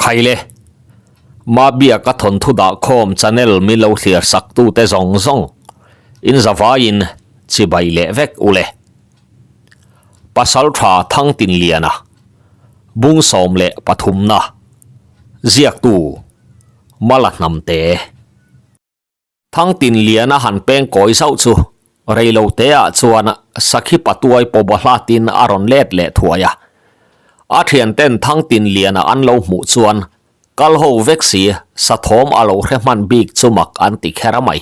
Khaile, Mabiaka thawnthu dahkhawm channel min lo thlir sak tute zawng zawng in zavaiin chibai leh vek ule. Pasaltha Thangtinliana, Bung 13 na, Ziaktu, Mala Hnamte. Thangtinliana han peng kawi zauh chu reilo teah chuan Sakhi Patuai pawba hlatin a rawn let leh thuai a. A thianten Thangtinliana an lo hmuh chuan kal ho vek si sathawm a lo hre hman bik chu mak an ti kher a mai.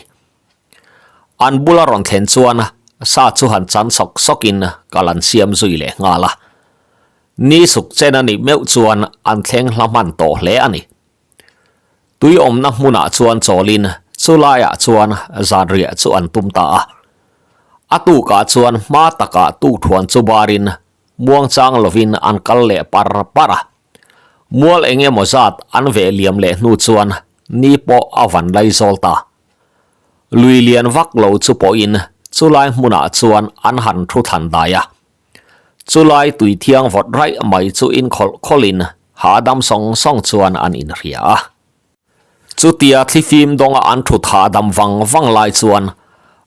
An bula rawn thlen chuan sa chu han chan sawk sawkin kal an siam zui leh nghal a. Ni suk chen a nih meuh chuan an thleng hla hman tawh hle a ni. Tui awmna hmunah chuan chawlin chu laiah chuan zanriah chu an tum ta a. A tukah chuan hma takah tukthuan chu barin muangchang lovin an kal leh par par a. Mual eng emaw zat an veh liam leh hnu chuan ni pawh a van lai zawl ta. Lui lian vak lo chu pawhin chu lai hmunah chuan an han thu thlan dai a. Chulai tui thiang vawt raih mai chu inkhawlh khawlhin hahdam sawng sawng chuan an inhria a. Chutia thlifim dawnga an thut hahdam vang vang lai chuan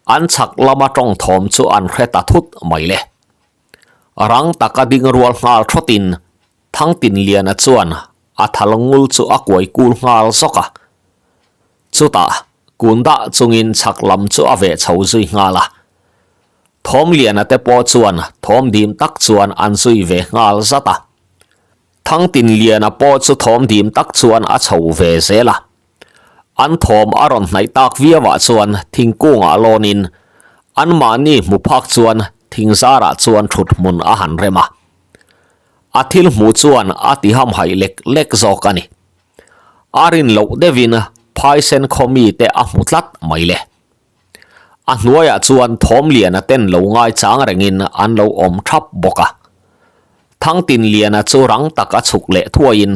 an chhak lama tawng thawm chu an hre ta thut mai le. Rang taka ding rual nghal thawtin Thangtinliana chuan a thal ngul chu a kuai kul nghal zawk a. Chutah kun dah chungin chhak lam chu a veh chho zui nghal a. Thawmliana te pawh chuan thawm dim tak chuan an zui ve nghal zat a. Thangtinliana pawh chu thawm dim tak chuan a chho ve zel a. An thawm a rawn hnaih tak viauah chuan thingkungah lawnin anmahni hmu phak chuan thingzarah chuan thut hmun a han rem a. A thil hmuh chuan a ti hamhaih lek lek zawk a ni. A rin loh deuhin phaisen khaw mite a hmu tlat mai le. A hnuaiah chuan Thawmliana ten lo ngaichang rengin an lo awm thap bawk a. Thangtinliana chu rang tak a chhuk leh thuaiin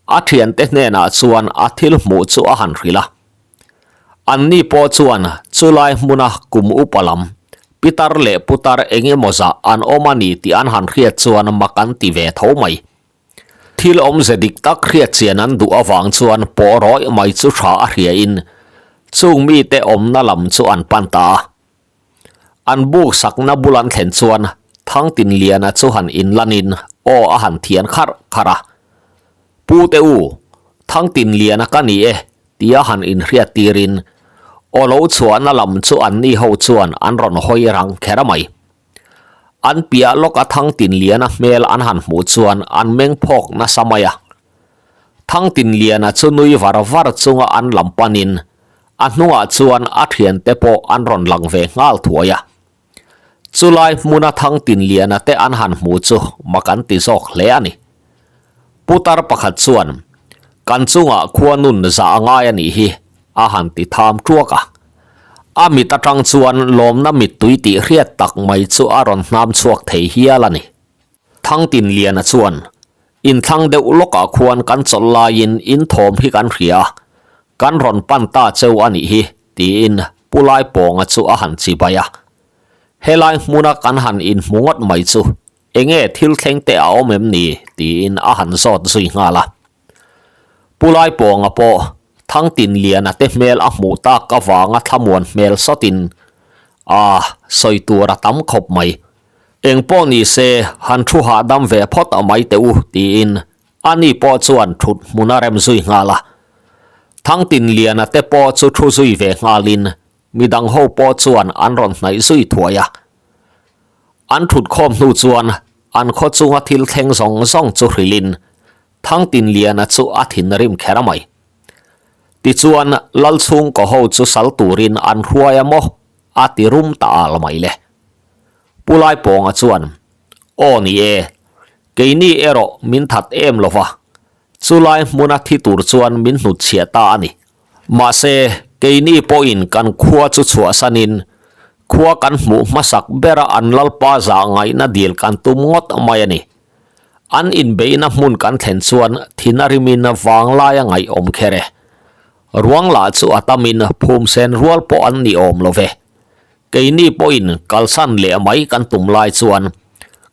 a thiante hnenah chuan a thil hmuh chu a han hrilh a. Anni pawh chuan chulai hmuna kum upa lam, pitar leh putar eng emaw zah an awm a ni tih an han hriat chuan mak an ti ve tho mai. Thil awmze dik tak hriat chian an duh avang chuan pawh rawih mai chu tha a hriain chung mite awmna lam chu an pan ta a. An buk sakna bul an thlen chuan Thangtinliana chu han inlanin aw a han thian kharh kharh a. Pu te u, Thangtinliana ka ni e tia han inhriat tirin aw lo chhuahna lam chu anni ho chuan an rawn hawi rang kher mai. An piah lawka Thangtinliana hmel an han hmuh chuan an meng phawk nasa mai a. Thangtinliana chu nui var var chunga an lam panin a hnungah chuan a thiante pawh an rawn lang ve nghal thuai a. Chulai hmuna Thangtinliana te an han hmuh chu mak an ti zawk hle a ni. Putar pakhat chuan, Kan chungah khua nun zah a ngai a nih hi, a han ti tham ṭuak a. A mit aṭang chuan lawmna mittui tih hriat tak mai chu a rawn hnam chhuak thei hial a ni. Thangtinliana chuan, Inthlang deuh lawkah khuan kan chawlh laiin in thawm hi kan hria a, kan rawn pan ta cheu a nih hi, tiin Pu Laipawnga chu a han chibai a. Helai hmuna kan han inhmu ngawt mai chu enge thil thleng teh a awm em ni? tiin a han zawt zui nghal a. Pu Laipawnga pawh Thangtinliana te hmel a hmuh tak avanga thlamuan hmel sawtin, A, sawi tur a tam khawp mai. Eng pawh ni se, han thu hahdam ve phawt a mai teh u, tiin ani pawh chuan thut hmun a rem zui nghal a. Thangtinliana te pawh chu thu zui ve nghalin midang ho pawh chuan an rawn hnaih zui thuai a. An thut khawm hnu chuan an khaw chunga thil thleng zawng zawng chu hrilhin Thangtinliana chu a thinrim kher mai. Tichuan, Lalchhungkaw ho chu sal turin an hruai a maw? a ti rum ta al mai le. Pu Laipawnga chuan, Aw ni e, keini erawh min that em lo va, chulai hmuna thi tur chuan min hnutchhiah ta a ni. Mahse, keini pawhin kan khua chu chhuahsanin khua kan hmuh hmasak bera an Lalpa zah ngaihna dil kan tum ngawt mai a ni. An inbeihna hmun kan thlen chuan thin a rimin vanglai a ngaihawm kher e. Ruang lah chu a tamin phum sen rual pawh an ni awm lo ve. Keini pawhin kalsan leh mai kan tum lai chuan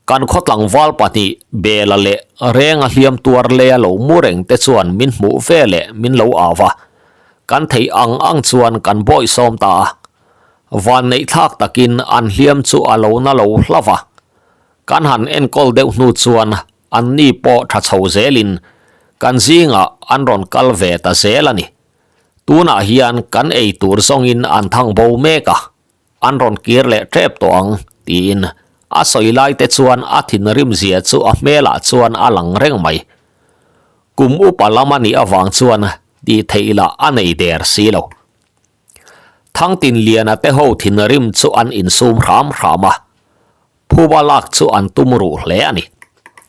Kan khaw tlangval pahnih Bela leh Renga hliam tuar leia lo mu reng te chuan min hmuh ve leh min lo au va, kan theih ang ang chuan kan bawihsawm ta a. Vanneih thlak takin an hliam chu a lo na lo hla va. Kan han enkawl deuh hnu chuan anni pawh tha chho zelin kan zingah an rawn kal ve ta zel a ni. Tunah hian kan ei tur zawngin an thang bo mek a. An rawn kir leh tep tawh ang, tiin a sawi lai te chuan a thinrim zia chu a hmelah chuan a lang reng mai. Kum upa lam a nih avang chuan tih theih lah a nei der si lo. Thangtinliana te ho thinrim chu an insum hram hram a, phuba lak chu an tum ruh hle a ni.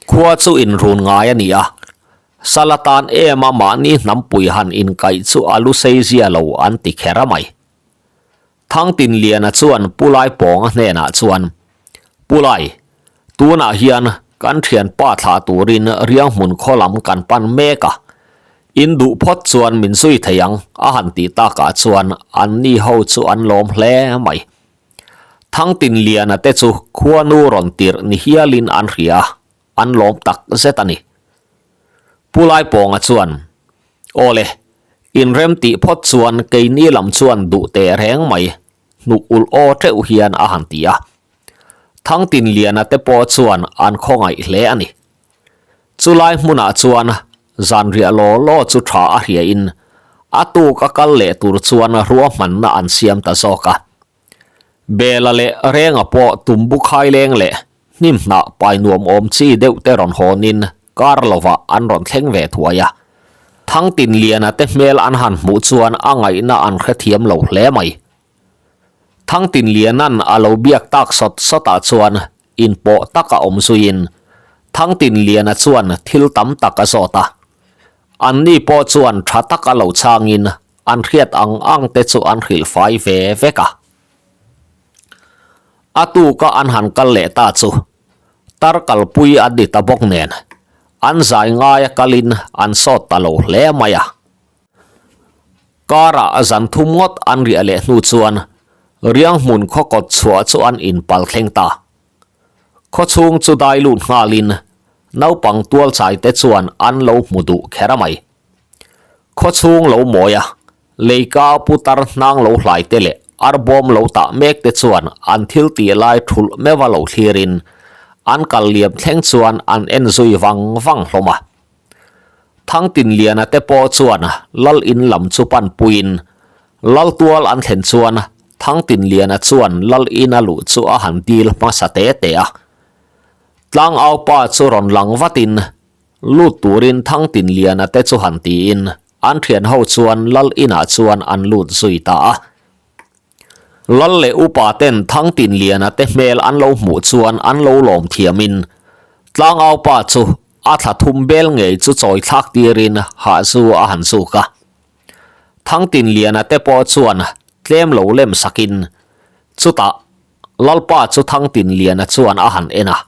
Khua chu inrun ngai a ni a, sal atan ema mahni hnampui han inkaih chu a lu sei zia lo an ti kher a mai. Thangtinliana chuan Pu Laipawnga hnenah chuan, Pu Lai, tunah hian kan thianpa thlah turin Rianghmun khaw lam kan pan mek a, in duh phawt chuan min zui thei ang a han tih takah chuan anni ho chu an lawm hle mai. Thangtinliana te chu khuanu rawn tirh ni hialin an hria a, an lawm tak zet a ni. Pu Laipawnga chuan, Awle, inrem tih phawt chuan keini lam chuan duh teh reng mai, hnuk ulh aw teuh hian a han ti a. Thangtinliana te pawh chuan an khawngaih hle a ni. Chulai hmunah chuan zanriah law law chu tha a hriain a tuk a kal leh tur chuan ruahmanna an siam ta zawk a. Bela leh Renga pawh tumbu khaileng leh hnim hnah pai nuam awm chi deuh te rawn hawnin kar lovah an rawn thleng ve thuai a. Thangtinliana te hmel an han hmuh chuan a ngaihna an hrethiam lo hle mai. Thangtinliana'n a lo biak tak sawt sawtah chuan inpawh taka awm zuiin Thangtinliana chuan thil tam tak a zawt a. Anni pawh chuan tha taka lo changin an hriat ang ang te chu an hrilh fai ve vek a. A tuka an han kal leh ta chu tar kalpui an ni ta bawk nen an zai ngaia kalin an sawt ta lo hle mai a. Karah zan thum ngawt an riah leh hnu chuan Rianghmun khaw kawt chhuah chu an inpal thleng ta. Khaw chhung chu dai lut nghalin naupang tualchai te chuan an lo hmu duh kher a mai. Khaw chhung lo mawi a, leika putar hnang lo hlai te leh arbawm lo tah mek te chuan an thil tih lai thulh meuh a lo thlirin an kal liam thleng chuan an en zui vang vang hlawm a. Thangtinliana te pawh chuan lal in lam chu pan puiin lal tual an thlen chuan Thangtinliana chuan lal ina luh chu a han dil hmasa te te a. Tlangaupa chu rawn lang vatin Lut turin Thangtinliana te chu han tiin an thian ho chuan lal inah chuan an lut zui ta a. Lal leh upa ten Thangtinliana te hmel an lo hmuh chuan an lo lawm thiamin Tlangaupa chu a thla thum bel ngei chu chawi thlak tirin hahzu a han zuk a. Thangtinliana te pawh chuan tlem lo lem sakin chutah Lalpa chu Thangtinliana chuan a han en a.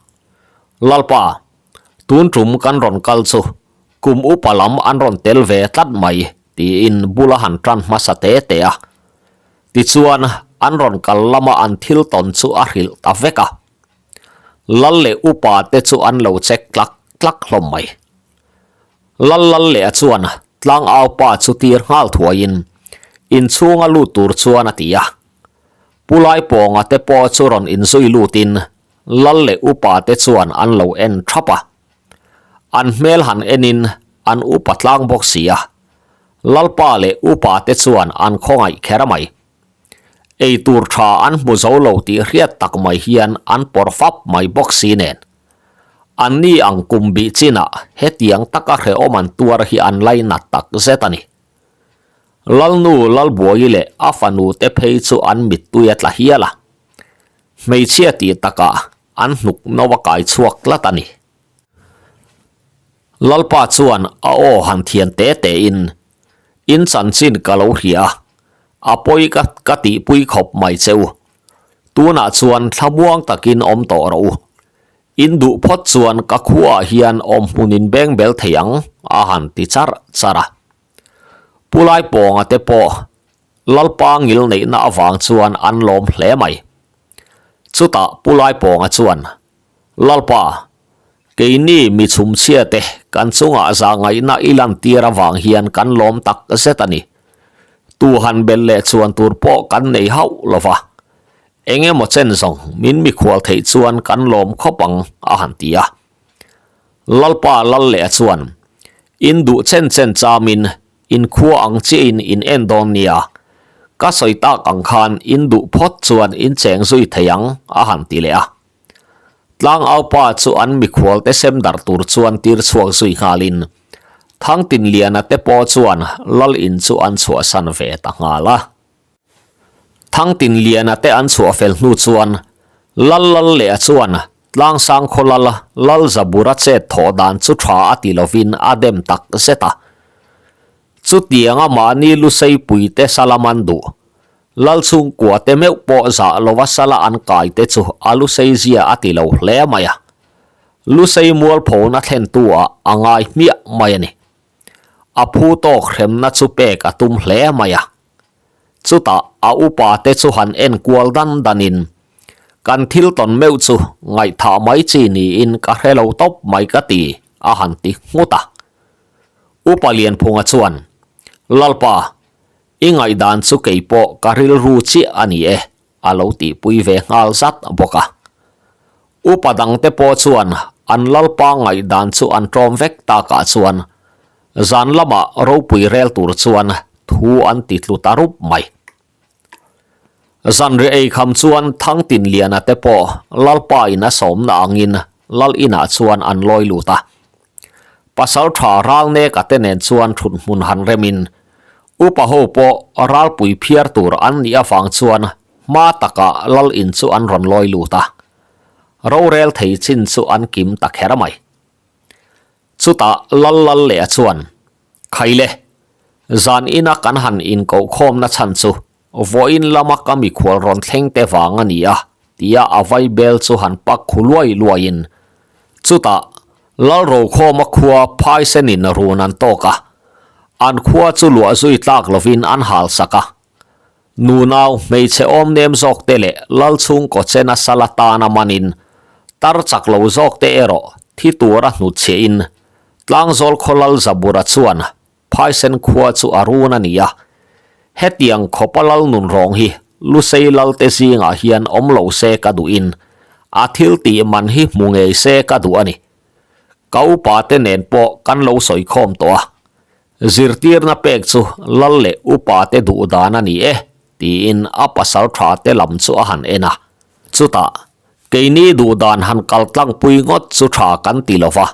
Lalpa, Tun tum kan rawn kal chu kum upa lam an rawn tel ve tlat mai tiin bul a han tan hmasa te te a. Tichuan an rawn kal lama an thil tawn chu a hrilh ta vek a. Lal leh upa te chu an lo check tlak tlak hlawm mai. Lal lal leh a chuan tlangau pa chu tir nghal thuaiin inchhunga lut tur chuan a ti a. Pu Laipawnga te pawh chu rawn inzui lutin Lal leh upa te chuan an lo en thap a. An hmel han enin an upa tlang bawk si a. Lalpa leh upa te chuan an khawngaih kher mai. Ei tur tha an hmu zo lo tih hriat tak mai hian an pawr fap mai bawk si nen. Anni ang kum bih chinah hetiang taka hrehawm an tuar hi an lainat tak zet a ni. Lalnu Lalbuaii leh a fanu te phei chu an mittui a tla hial a. Hmeichhia tih takah an hnuk no a kai chhuak tlat a ni. Lalpa chuan a aw han thian te tein, In chanchin ka lo hria a, a pawi ka ka tihpui khawp mai che u. Tunah chuan thlamuang takin awm tawh rawh u. In duh phawt chuan ka khuaah hian awm hmunin beng bel thei ang, a han ti charh charh a. Pu Laipawnga te pawh Lalpa ngil neihna avang chuan an lawm hle mai. Chutah Pu Laipawnga chuan, Lalpa, keini mi chhumchhia te kan chungah zahngaihna i lantir avang hian kan lawm tak zet a ni. Tu han belh leh chuan tur pawh kan nei hauh lo va. Eng emaw chen zawng min mikhual theih chuan kan lawm khawp ang, a han ti a. Lalpa lal leh chuan, In duh chen chen chamin in khua ang chiahin in en dawn nia, ka sawi tak ang khan in duh phawt chuan in cheng zui thei ang, a han ti leh a. Tlangaupa chu an mikhualte sem darh tur chuan tir chhuak zui nghalin Thangtinliana te pawh chuan lal in chu an chhuahsan ve ta nghal a. Thangtinliana te an chhuah fel hnu chuan Lal lal leh chuan Tlangsang khaw lal Lal Zabura chet thawh dan chu tha a ti lovin a dem tak zet a. Chutianga mahni Lusei puite salam an duh. Lal chhungkua te meuh pawh zah lova sala an kai te chu a Lusei zia a ti lo hle mai a. Lusei mualphona thlentu ah a ngai hmiah mai a ni. A phu tawk hremna chu pek a tum hle mai a. Chutah a upa te chu han en kual dan danin, Kan thil tawn meuh chu ngaihthah mai chi niin ka hre lo tawp mai ka ti, a han ti nghut a. Upa Lianphunga chuan, Lalpa, i ngaihdan chu kei pawh ka rilru chiah a ni e, a lo tihpui ve nghal zat bawk a. Upa dangte pawh chuan an Lalpa ngaihdan chu an tlawm vek takah chuan zan lamah ropui rel tur chuan thu an ti tlu ta rup mai. Zanriah ei kham chuan Thangtinliana te pawh Lalpa in a sawmna angin Lal inah chuan an lawi lut a. Pasal tha Ralneka te nen chuan thut hmun han remin Upa ho pawh ralpui phiar tur an nih avang chuan hma takah Lal in chu an rawn lawi lut a. Rorel thei chin chu an kim ta kher mai. Chutah Lal Lal leh chuan, Khaile, zan ina kan han inkohkhawmna chhan chu vawiin lama ka mikhual rawn thleng te vang a ni a, tia a vai bel chu han pak khu luai luaiin chutah Lal Rokhawma khua phaisenin run an tawk a, an khua chu luah zui tlak lovin an hal sak a. Nunau hmeichhe awm nem zawk te leh lal chhungkaw chena sal atana manin tar chak lo zawk te erawh thi tura hnutchhiahin Tlangzawl khaw lal Zabura chuan Phaisen khua chu a run a ni a. Hetiang khawpa lal nun rawng hi Lusei lal te zingah hian awm lo se ka duhin a thil tih man hi hmu ngei se ka duh a ni. Ka upa te nen pawh kan lo sawikhawm tawh a. Zirtirna pek chu lal leh upa te duh dan a ni e, tiin a pasal tha te lam chu a han en a. Chutah, keini duh dan han kal tlangpui ngawt chu tha kan ti lo va,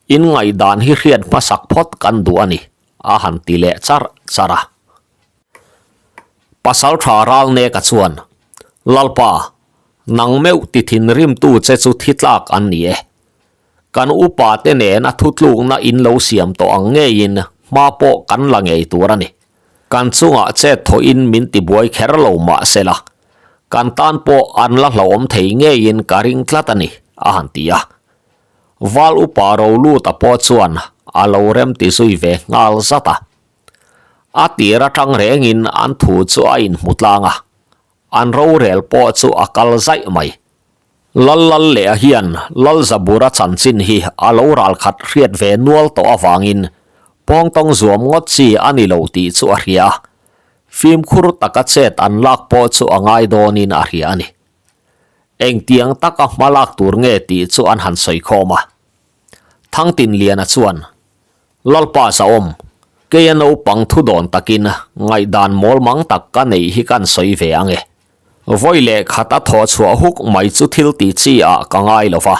in ngaihdan hi hriat hmasak phawt kan duh a ni, a han ti leh charh charh a. Pasal tha Ralneka chuan, Lalpa, nang meuh ti thinrimtu che chu thi tlak an ni e. Kan upa te nena thutlukna in lo siam tawh ang ngeiin hma pawh kan la ngei tur a ni. Kan chungah chet thawhin min tibuai kher lo mah se la, kan tan pawh an la hlauhawm thei ngeiin ka ring tlat a ni, a han ti a. Val upa Roluta pawh chuan a lo remti zui ve nghal zat a. A tir atang rengin an thu chu a inhmu tlang a, An rorel pawh chu a kal zaih mai. Lal lal leh hian Lal Zabura chanchin hi a lo ralkhat hriat ve nual tawh avangin pawngtawng zuam ngawt chi a ni lo tih chu a hria a, fimkhur taka chet an lak pawh chu a ngai dawnin a hria a ni. Engtiang taka hma lak tur nge tih chu an han sawi khawm a. Thangtinliana chuan Lalpa Zahawm, keia naupang thu dawn takin ngaihdan mawl mang tak ka neih hi kan sawi ve ang e. Vawi leh khat a thawh chhuah huk mai chu thil tih chi ah ka ngai lo va.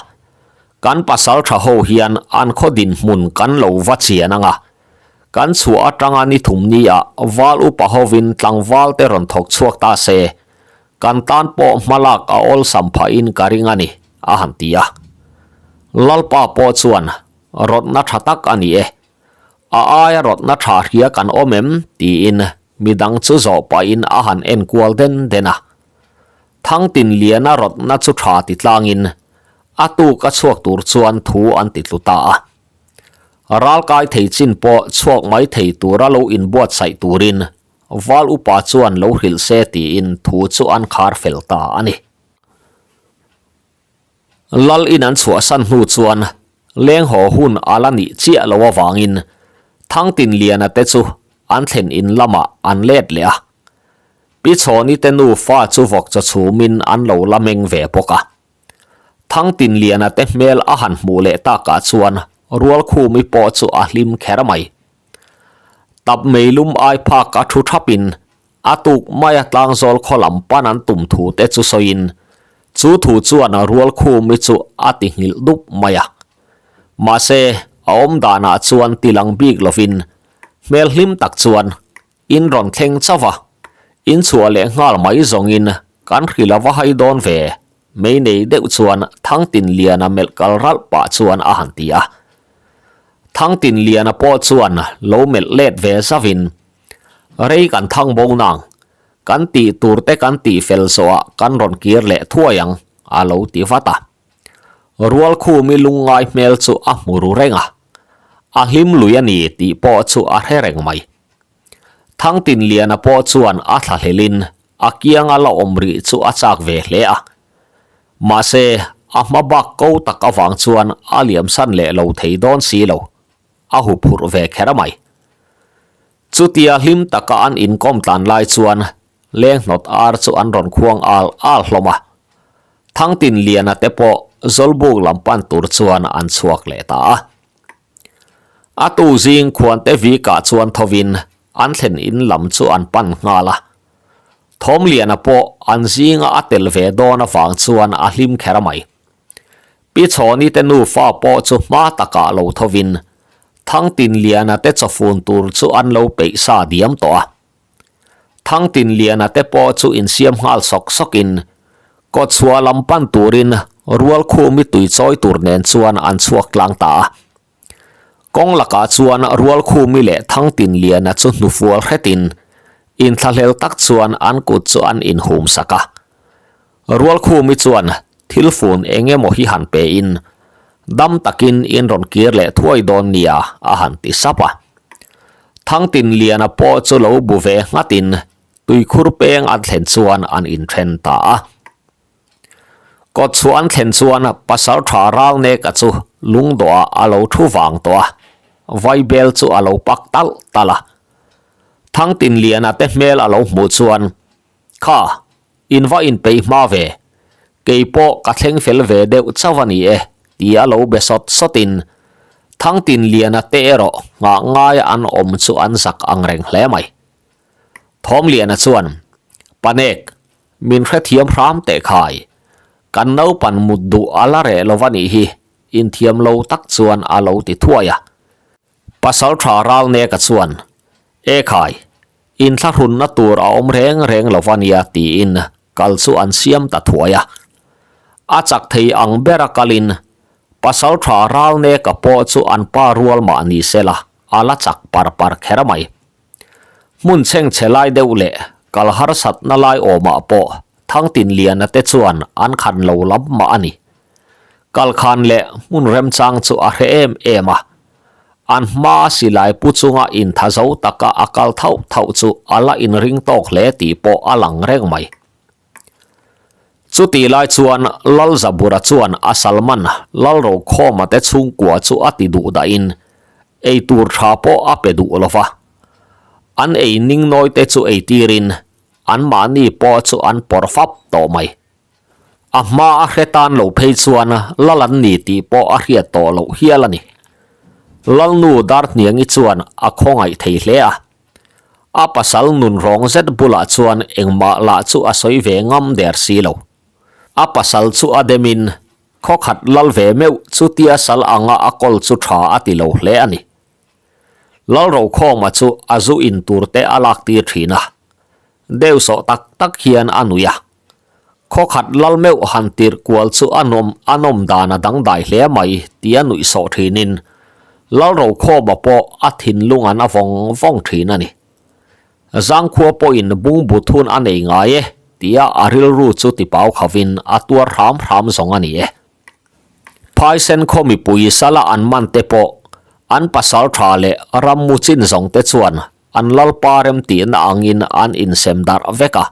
Kan pasal tha ho hian an khaw dinhmun kan lo va chian ang a. Kan chhuah atanga ni thum ni ah val upa hovin tlangval te rawn thawk chhuak ta se, kan tan pawh hmalak a awlsam phahin ka ring a ni, a han ti a. Lalpa pawh chuan Rawtna tha tak a ni e. A aia rawtna tha hria kan awm em? tiin midang chu zawh pahin a han en kual den den a. Thangtinliana rawtna chu tha ti tlangin a tuk a chhuak tur chuan thu an ti tlu ta a. Ralkai thei chin pawh chhuak mai thei tura lo inbuatsaih turin Val upa chuan lo hrilh se tiin thu chu an khar fel ta a ni. Lal in an chhuahsan hnu chuan leng haw hun a la nih chiah lo avangin Thangtinliana te chu an thlen in lamah an let leh a. Pi Chhawni te nufa chu vawk chaw chhumin an lo la meng ve bawk a. Thangtinliana te hmel a han hmuh leh takah chuan Rualkhumi pawh chu a hlim kher mai. Tap meilum ai phak a thu thapin a tuk maia tlangzawl khaw lam pan an tum thu te chu sawiin chu thu chuan Rualkhumi chu a ti nghilh dup mai a. Mahse, a awm danah chuan ti lang bik lovin hmel hlim tak chuan In rawn thleng chauh a, in chhuah leh nghal mai zawngin kan hrilh a va hai dawn ve, mei nei deuh chuan Thangtinliana melh kal ralh pah chuan a han ti a. Thangtinliana pawh chuan lo melh let ve zauhin, Rei kan thang bo nang, kan tih tur te kan tih fel zawhah kan rawn kir leh thuai ang, a lo ti vat a. Rualkhumi lungngai hmel chu a hmu ru reng a, a hlim lui a ni tih pawh chu a hre reng mai. Thangtinliana pawh chuan a thlahlelin a kianga la awm rih chu a chak ve hle a. Mahse, a hma bak ko tak avang chuan a liamsan leh lo thei dawn si lo, a huphurh ve kher mai. Chutia hlim taka an inkawm tlan lai chuan Leng hnawt ar chu an rawn khuang al al hlawm a. Thangtinliana te pawh Zawlbuk lam pan tur chuan an chhuak leh ta a. A tu zing khuante vikah chuan thovin an thlen in lam chu an pan nghal a. Thawmliana pawh an zinga a tel ve dawn avang chuan a hlim kher mai. Pi Chhawni te nufa pawh chu hma takah lo thovin Thangtinliana te chawfun tur chu an lo peih sa diam tawh a. Thangtinliana te pawh chu insiam nghal sawk sawkin kawtchhuah lam pan turin Rualkhumi tui chawi tur nen chuan an chhuak tlang ta a. Kawng lakah chuan Rualkhumi leh Thangtinliana chu hnufual hretin inthlahlel tak chuan an kut chu an inhum sak a. Rualkhumi chuan thil fun eng emaw hi han pein dam takin in rawn kir leh thuai dawn nia a han ti sap a. Thangtinliana pawh chu lo bu ve nghatin tuikhur peng an thlen chuan an inthen ta a. Kawtchhuah an thlen chuan Pasaltha Ralneka chu lungdawhah a lo thu vang tawh a, vaibel chu a lo pak talh talh a. Thangtinliana te hmel a lo hmuh chuan, Kha, In va inpeih hma ve. Kei pawh ka thleng fel ve deuh chauh a ni e, ti a lo be sawt sawtin Thangtinliana te erawh nghah ngaia an awm chu an zak ang reng hle mai. Thawmliana chuan, Panek, min hrethiam hram teh khai. Kan naupan mut duh a la reh lo va nih hi, inthiam lo tak chuan a lo ti thuai a. Pasaltha Ralneka chuan, E khai, Inthlahrunna tur a awm reng reng lo va nia tiin kal chu an siam ta thuai a. A chak thei ang bera kalin Pasaltha Ralneka pawh chu an pa rual mah ni sela a la chak par par kher mai. Hmun chhengchhe lai deuh leh kal harsatna lai awmah pawh Thangtinliana te chuan an khan lo lam mah a ni. Kalkhan leh hmun remchang chu a hre em em a. An hmaa silai pu chunga intha zo taka a kal thauh thauh chu a la inring tawk hle tih pawh a lang reng mai. Chutih lai chuan Lalzabura chuan a Salman Lalrokhawma te chhungkua chu a ti duh dahin ei tur tha pawh a pe duh lo va. An ei ning nawi te chu ei tirin anmahni pawh chu an pawr fap tawh mai. A hma a hre tan lo phei chuan Lal an ni tih pawh a hriat tawh loh hial a ni. Lalnu Darhniangi chuan a khawngaih thei hle a. A pasal nun rawng zet bulah chuan engmah lah chu a sawi ve ngam der si lo. A pasal chu a demin khawkhat lal ve meuh chutia sal anga a kawl chu tha a ti lo hle a ni. Lalrokhawma chu a zu in tur te a lak tir thin a. Deuhsawh tak tak hian a nui a. Khawkhat lal meuh han tirh kual chu a nawm a nawm dan a dangdai hle mai tia nuih sawh thinin Lalrokhawma pawh a thinlung an a vawng vawng thin a ni. Zangkhua pawhin bungbu thun a nei ngai e tia a rilru chu tipau khovin a tuar hram hram zawng a ni e. Phaisen khaw mipui sala an man te pawh an pasal tha leh rammu chin zawng te chuan An lalpa remtihna angin an insem darh vek a.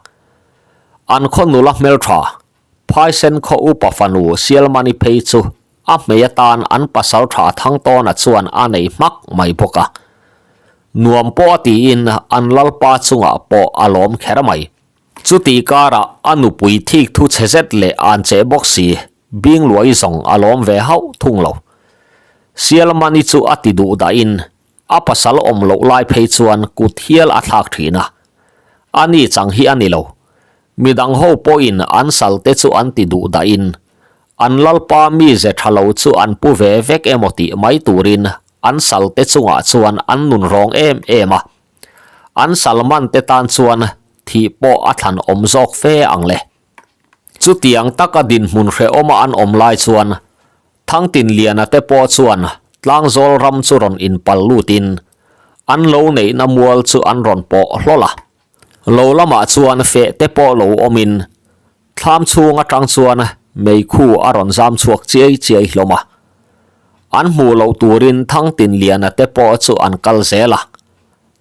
An khaw nula hmeltha. Phaisen khaw upa fanu Sialmani phei chu a hmei atan an pasaltha Thangtawna chuan a nei hmak mai bawk a. Nuam pawh a tiin an lalpa chungah pawh a lawm kher mai. Chuti karah a nupui thik thu chhe zet leh an cheh bawk si, Bingluai zawng a lawm ve hauh thung lo. Sialmani chu a ti duh dahin A pasal awm loh lai phei chuan kut hial a thlak thin a. A ni chang hi a ni lo. Midang ho pawhin an sal te chu an ti duh dahin, an lalpa mize tha lo chu an pu ve vek emaw tih mai turin an sal te chungah chuan an nun rawng em em a. An sal man te tan chuan thih pawh a thlan awm zawk fe ang le. Chutiang taka dinhmun hrehawma an awm lai chuan Thangtinliana te pawh chuan Tlangzawl ram chu rawn inpal lutin an lo neihna mual chu an rawn pawh hlawl a. Lo lamah chuan feh te pawh lo awmin thlam chhung atang chuan meikhu a rawn zam chhuak chiai chiai hlawm a. An hmuh loh turin Thangtinliana te pawh chu an kal zel a.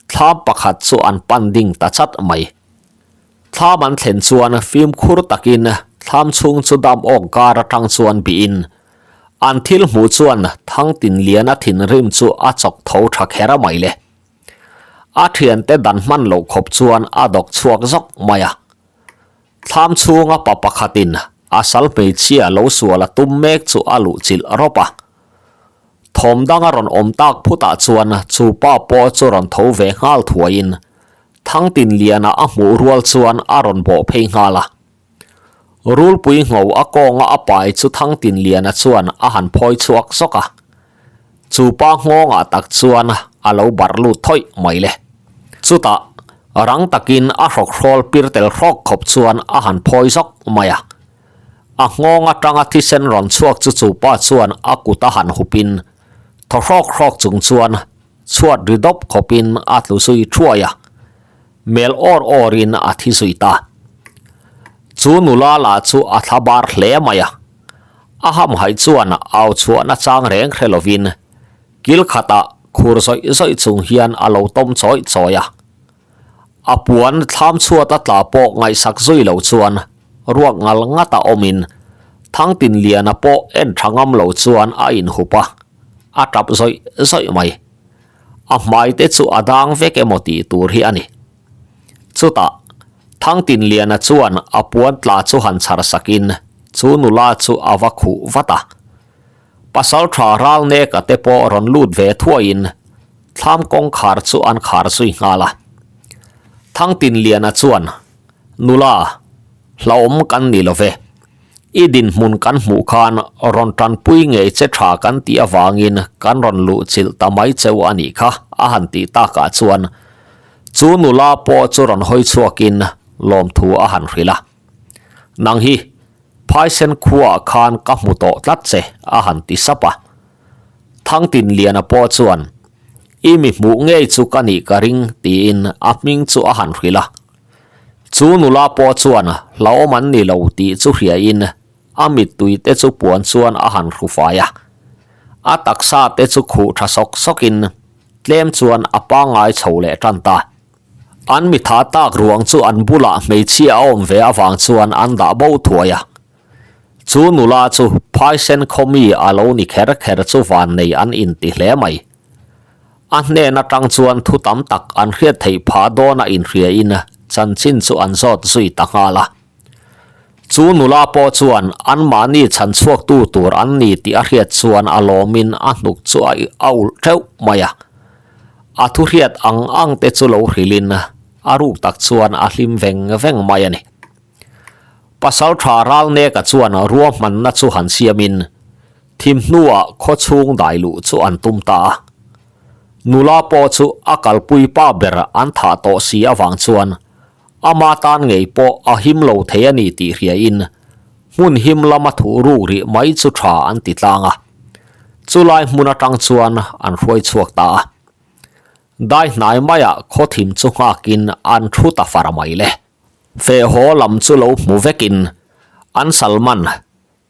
Thlam pakhat chu an pan ding ta chat mai. Thlam an thlen chuan fimkhur takin thlam chhung chu dam awk kar atang chuan bihin an thil hmuh chuan Thangtinliana thinrim chu a chawk tho tha kher a mai le. A thiante dan hman loh khawp chuan a dawk chhuak zawk mai a. Thlam chhunga pa pakhatin a sal hmeichhia lo sual a tum mek chu a luhchilh rawp a. Thawm dang a rawn awm tak phutah chuan chu pa pawh chu rawn tho ve nghal thuaiin Thangtinliana a hmuh rual chuan a rawn bawh phei nghal a. Rulpui ngho a kawnga a pai chu Thangtinliana chuan a han phawi chhuak zawk a. Chu pa nghawngah tak chuan a lo barh lut thawih mai le. Chutah, rang takin a hrawkhrawl pir tel hrawk khawp chuan a han phawi zawk mai a. A nghawng atanga thisen rawn chhuak chu chu pa chuan a kut a han hupin, thaw hrawk hrawk chung chuan chhuat ri dawp khawpin a tlu zui thuai a. Mel awr awrin a thi zui ta. Chu nula lah chu a thla bar hle mai a. A hamhaih chuan au chhuahna chang reng hre lovin kil khatah khur zawih zawih chung hian a lo tawm chawih chawih a. A puan thlam chhuat a tla pawh ngaihsak zui lo chuan ruak ngal ngata awmin Thangtinliana pawh en tha ngam lo chuan a inhup a, a tap zawih zawih mai. A hmai te chu a dang vek emaw tih tur hi a ni. Chutah, Thangtinliana chuan a puan tla chu han chhar sakin chu nula chu a va khuh vat a. Pasaltha Ralneka te pawh rawn lut ve thuaiin thlam kawngkhar chu an khar zui nghal a. Thangtinliana chuan, Nula, hlauhawm kan ni lo ve. I dinhmun kan hmuh khan rawn tanpui ngei che tha kan tih avangin kan rawn luh chilh ta mai cheu a nih kha a han tih takah chuan chu nula pawh chu rawn hawi chhuakin lawmthu a han hrilh a. Nang hi Phaisen khuaah khan ka hmu tawh tlat che a han ti sap a. Thangtinliana pawh chuan I mi hmuh ngei chu ka nih ka ring tiin a hming chu a han hrilh a. Chu nula pawh chuan hlauhawm an ni lo tih chu hriain a mittui te chu puan chuan a han hru fai a. A taksa te chu khuh tha sawk sawkin tlem chuan a pangngai chho leh tan ta. An mitha tak ruang chu an bulah hmeichhia a awm ve avang chuan an dah bo thuai a. Chu nula chu phaisen khaw mi a lo ni kher kher chu vannei an inti hle mai. A hnen atang chuan thu tam tak an hriat theih phah dawn a inhriain chanchin chu an zawt zui ta nghal a. Chu nula pawh chuan anmahni chhan chhuaktu tur an ni tih a hriat chuan a lawmin a hnuk chu a a ulh teuh mai a. A thu hriat ang ang te chu lo hrilhin a ruk tak chuan a hlim veng veng mai a ni. Pasaltha Ralneka chuan ruahmanna chu han siamin Thim hnuah khaw chhung dai luh chu an tum ta a. Nula pawh chu a kalpui pa ber an thah tawh si avang chuan ama tan ngei pawh a him lo thei a ni tih hriain hmun him lama thuh ruk rih mai chu tha an ti tlang a. Chulai hmun atang chuan an hruai chhuak ta a. Dai hnai maiah khaw thim chu nghakin an thu ta far mai le. Feh haw lam chu lo hmu vekin an Salman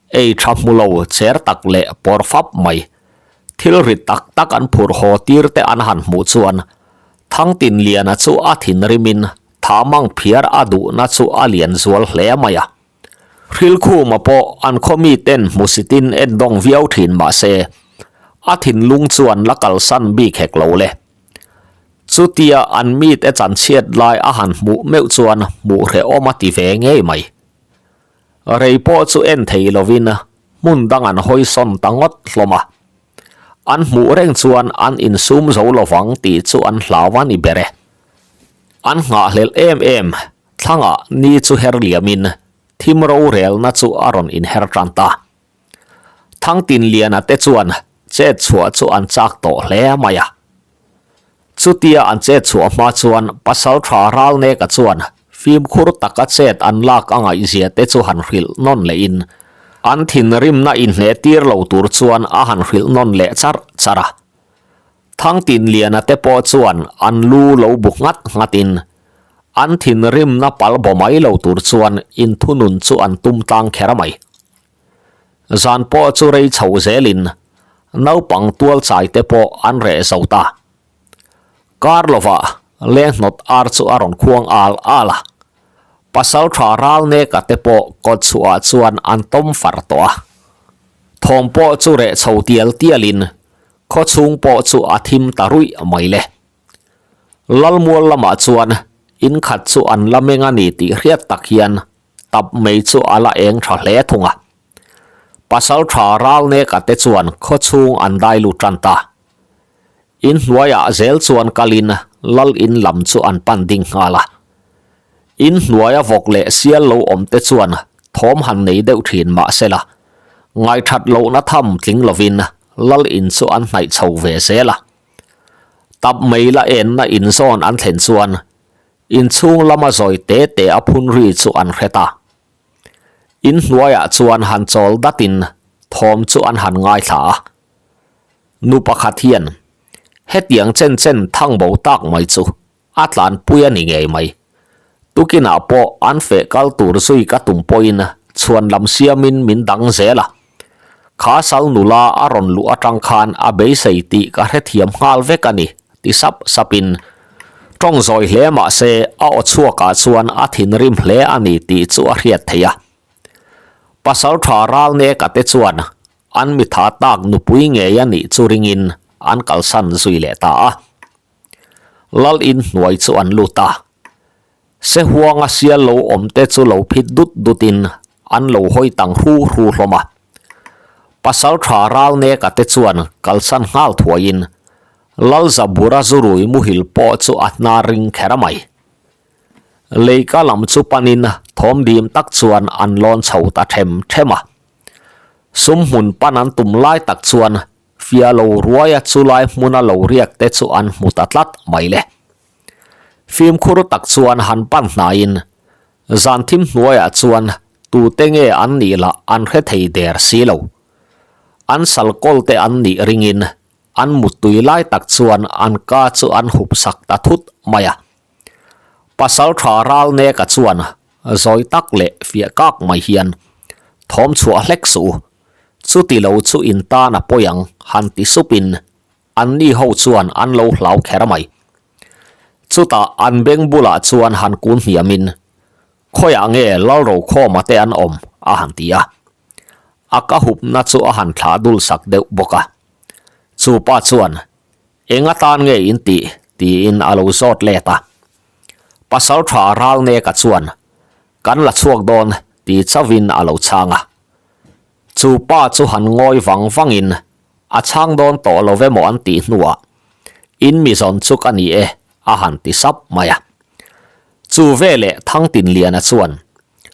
Ei tha hmu lo cher tak leh pawr fap mai. Thil rit tak tak an phurh haw tir te an han hmuh chuan Thangtinliana chu a thinrimin tha mang phiar a duhna chu a lian zual hle mai a. Hrilkhuma pawh an khaw miten hmusitin endawng viau thin mah se, a thinlung chuan la kalsan bik hek lo le. Chutia an mite chanchhiat lai a han hmuh meuh chuan hmuh hrehawm a ti ve ngei mai. Rei pawh chu en thei lovin hmun dang an hawi sawn ta ngawt hlawm a. An hmuh reng chuan an insum zo lovang tih chu an hlau a ni ber e. An nghahhlelh em em thlangah ni chu her liamin thim rorelna chu a rawn inher tan ta. Thangtinliana te chuan chet chhuah chu an chak tawh hle mai a. Chutia an chet chhuah hma chuan Pasaltha Ralneka chuan fimkhur taka chet an lak a ngaihzia te chu han hrilh nawn lehin an thinrimna inhneh tir lo tur chuan a han hrilh nawn leh charh charh a. Thangtinliana te pawh chuan an lu lo bu nghat nghatin an thinrimna pal baw mai lo tur chuan inthunun chu an tum tlang kher mai. Zan pawh chu rei chho zelin naupang tual chai te pawh an reh zo ta. Kar lovah leng hnawt ar chu a rawn khuang al al a, pasal tha ral neka te pawh kawt chhuah chuan an tawm far tawh a. Thawm pawh chu reh chho tial tialin khaw chhung pawh chu a thim ta ruih mai le. Lalmual lamah chuan in khat chu an la meng a ni tih hriat tak hian tap mai chu a la eng tha hle thung a. Pasal tha ral neka te chuan khaw chhung an dai lut tan ta. In hnuaiah zel chuan kalin lal in lam chu an pan ding nghal a. In hnuaia vawk leh sial lo awm te chuan thawm han nei deuh thin mah sela, ngaithat lohna tham tling lovin lal in chu an hnaih chho ve zel a. Tap mai la enna in zawn an thlen chuan Inchhung lama zawi te te a phun ri chu an hre ta. In hnuaiah chuan han chawl datin thawm chu an han ngaithla a. Nu pakhat hian hetiang chen chen thang bo tak mai chu a tlanpui a ni ngei mai. Tukinah pawh an feh kal tur zui ka tum pawhin chhuan lam siamin min dang zel a. Kha sal nula a rawn luh atang khan a beisei tih ka hrethiam nghal vek a ni, ti sap sapin tawng zawi hle mah se a aw chhuakah chuan a thinrim hle a ni tih chu a hriat theih a. Pasal tha ral neka te chuan an mitha tak nupui ngei a nih chu ringin an kalsan zui leh ta a. Lal in hnuai chu an lut a. Sehuanga sial lo awm te chu lo phit dut dut in an lo hawi tang hru hru hlawm a. Pasal tha ral neka te chuan kalsan nghal thuai in Lalzabura zurui muhil pawh chu a hnar ring kher mai. Leika lam chu pan in thawm dim tak chuan an lawn chho ta them them a. Sumhmun pan an tum lai tak chuan fia lo ruaia chulai hmuna lo riak te chu an hmu ta tlat mai le. Fimkhur tak chuan han pan hnaiin zan thim hnuaiah chuan tute nge an nih lah an hre thei der si lo. An sal kawlte an nih ringin an muttui lai tak chuan an ka chu an hup sak ta thut mai a. Pasal tha ral neka chuan zawi tak leh fiah kak mai hian thawm chhuah hlek suh u, chuti lo chu in tan a pawi ang han ti supin Anni ho chuan an lo hlau kher mai. Chutah an beng bulah chuan han kun hniamin, Khawiah nge Lalrokhawma te an awm? a han ti a. A ka hupna chu a han thlah dul sak deuh bawk a. Chu pa chuan, Eng atan nge in tih? tiin a lo zawt let a. Pasaltha Ralneka chuan, Kan la chhuak dawn, ti chauhin a lo chhang a. Chu pa chu han ngawi vang vangin, A chhang dawn tawh lo ve maw an tih hnuah in mi zawn chu ka ni e a han ti sap mai a. Chu veleh Thangtinliana chuan,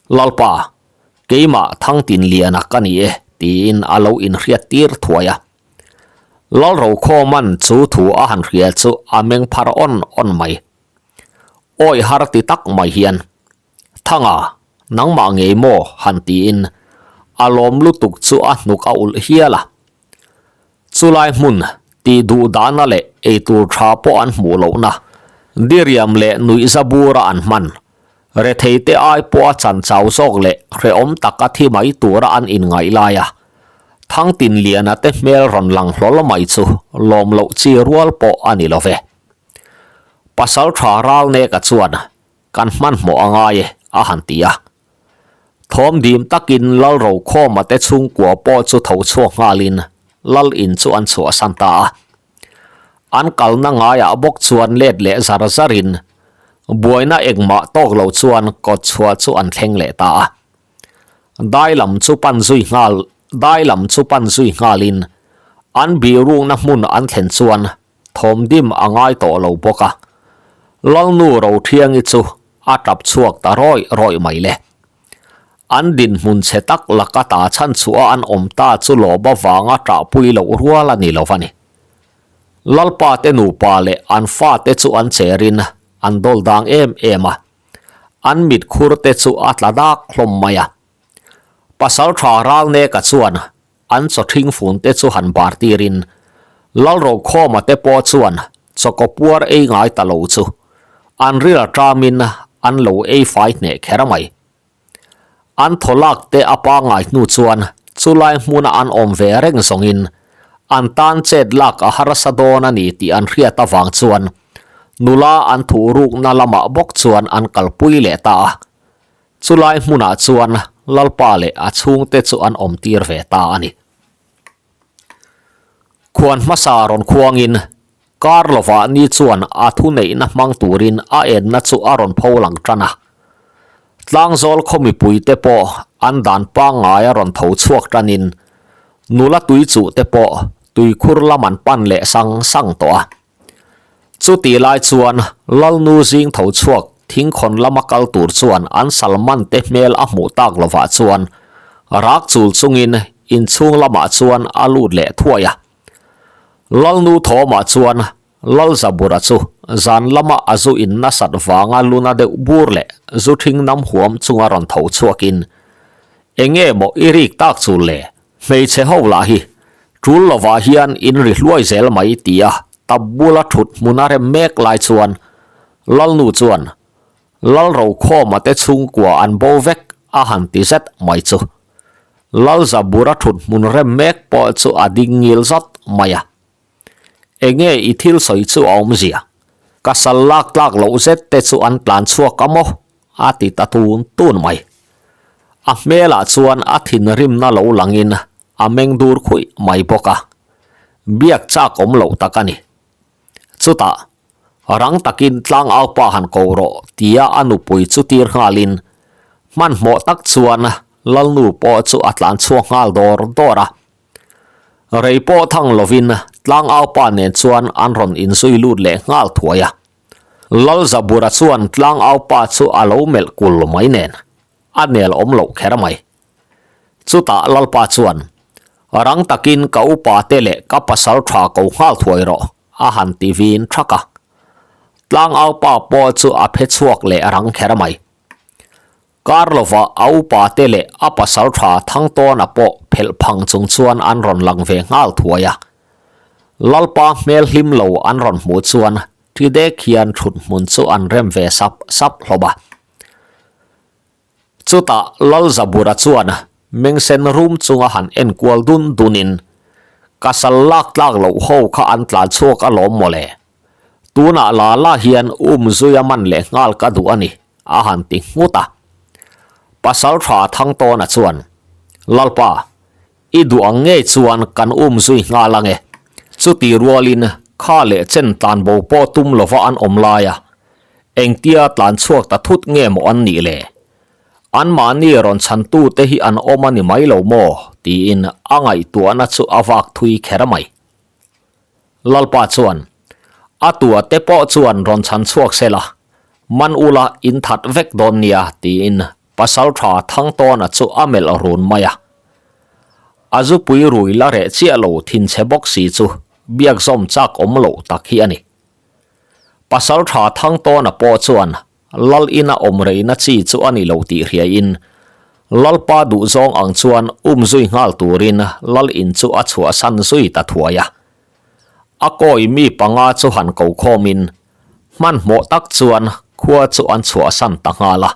Lalpa, keimah Thangtinliana ka ni e tiin a lo inhriat tir thuai a. Lalrokhawman chu thu a han hria chu a meng phar awn awn mai. Awi har ti tak mai hian, Thanga, nangmah ngei maw? han tiin a lawm lutuk chu a hnuk a ulh hial a. Chulai hmun tih duh dahna leh eitur tha pawh an hmuh lohna, diriam leh nuihza bura an hman, retheite ai pawha chan chau zawk leh hrehawm taka thi mai tura an inngaih laia Thangtinliana te hmel rawn lang hlawl mai chu lawm loh chi rual pawh a ni lo ve. Pasal tha Ralneka chuan Kan hmanhmawh a ngai e, a han ti a. Thawm dim takin Lal Rokhawma te chhungkua pawh chu tho chhuak nghalin Lal in chu an chhuahsan ta a. An kalna ngaiah bawk chuan let leh zar zarin buaina engmah tawk lo chuan kawt chhuah chu an thleng leh ta a. Dai lam chu pan zui nghal dai lam chu pan zui nghalin an bihrukna hmun an thlen chuan thawm dim a ngai tawh lo bawk a. Lalnu Rothiangi chu a tap chhuak ta rawih rawih mai le. An dinhmun chhe tak laka ta chhan chhuah an awm ta chu lawm avanga ṭahpui loh rual a ni lo a ni. Lalpa te nupa leh an fate chu an cherin an dawl dang em em a, an mitkhur te chu a tla dak hlawm mai a. Pasalṭha Ralneka chuan An chaw ṭhing fun te chu han bar tirin Lalrokhawma te pawh chuan chawkaw puar ei ngai ta lo chu an ril aṭamin an lo ei fai hneh kher mai. An thaw lak te a pangai hnu chuan chulai hmuna an awm ve reng zawngin an tan chet lak a harsa dawn a ni tih an hriat avang chuan nula an thuh rukna lamah bawk chuan an kalpui leh ta a. Chulai hmunah chuan Lalpa leh a chhungte chu an awm tir ve ta a ni. Khuan hmasa rawn khuangin kar lovah ni chuan a thuneihna hmang turin a enna chu a rawn pho lang tan a. Tlangzawl khaw mipuite pawh an dan pangngai a rawn tho chhuak tanin nula tui chuh te pawh tuikhur lam an pan leh sang sang tawh a. Chuti lai chuan Lalnu zing tho chhuak thingkhawn lama kal tur chuan an Salman te hmel a hmuh tak lovah chuan rak chul chungin inchhung lamah chuan a lut leh thuai a. Lalnu thawmah chuan Lalzabura chu zan lama a zu in nasat vanga luna deuh bur leh zu thing nam huam chunga rawn tho chhuakin, Enge maw i rik tak chul le? Hmeichhe ho lah hi tul lovah hian in ri hluai zel mai tia tap bula thut hmun a rem mek lai chuan Lalnu chuan Lalrokhawma te chhungkua an bo vek a han ti zet mai chu. Lalzabura thut hmun rem mek pawh chu a ding ngil zat mai a. Enge i thil sawi chu a awmzia? Ka sal lak tlak loh zet te chu an tlan chhuak a maw? A ti ta tun tun mai. A hmelah chuan a thinrimna lo langin a meng dur khuih mai bawk a. Biak chak awm loh tak a ni. Chutah, rang takin tlangaupa han ko rawh tia a nupui chu tir nghalin hmanhmawh tak chuan Lalnu pawh chu a tlan chhuak nghal dawr dawr a. Rei pawh thang lovin tlangaupa nen chuan an rawn inzui lut leh nghal thuai a. Lalzabura chuan tlangaupa chu a lo melh kul mai nen a nel awm loh kher mai. Chutah Lalpa chuan, Rang takin ka upa te leh ka pasal tha ko nghal thuai rawh a han ti vin thak a. Tlangaupa pawh chu a phe chhuak leh rang kher mai. Kar lova a upa te leh a pasal tha Thangtawna pawh phelh phang chung chuan an rawn lang ve nghal thuai a. Lalpa hmel hlim lo an rawn hmuh chuan thi dek hian thut hmun chu an rem ve sap sap hlawm a. Chutah Lalzabura chuan mengsen rum chunga han enkual dun dunin, Ka sal lak tlak loh ho kha an tlan chhuak alawm mawle. Tunah la la hian um zuia man leh nghal ka duh a ni, a han ti nghut a. Pasal tha Thangtawna chuan, Lalpa, i duh ang ngei chuan kan um zui nghal ang e. Chuti rualin kha leh chen tlanbo pawh tum lova an awm lai a, engtia tlan chhuak ta thut nge maw an nih le? Anmahni rawn chhantute hi an awm a ni mai lo maw? tiin a ngaihtuahna chu a vak thui kher mai. Lalpa chuan, A tua te pawh chuan rawn chhan chhuak se la, man ula in that vek dawn nia, tiin Pasalṭha Thangtawna chu a melh run mai a. A zupui rui la reh chiah lo thinchhe bawk si chu biak zawm chak awm loh tak hi a ni. Pasalṭha Thangtawna pawh chuan Lal ina awm reina chi chu a ni lo tih hriain Lalpa duhzawng ang chuan um zui nghal turin Lal in chu a chhuahsan zui ta thuai a. A kawi mi panga chu han ko khawmin hmanhmawh tak chuan khua chu an chhuahsan ta nghal a.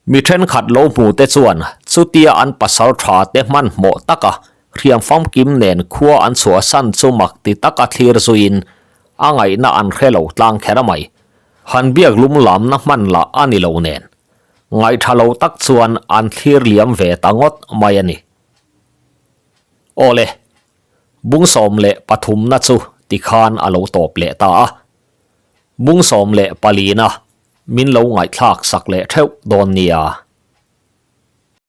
Mi thenkhat lo hmu te chuan chutia an pasal tha te hmanhmawh taka hriam famkim nen khua an chhuahsan chu mak ti taka thlir zuiin a ngaihna an hre lo tlang kher mai. Han biak lum lamna hman lah a ni lo nen. Ngaihtha lo tak chuan an thlir liam ve ta ngawt mai a ni. Awle, bung 13 na chu tikhan a lo tawp leh ta a. Bung 14 na min lo ngaihthlak sak leh theuh dawn nia.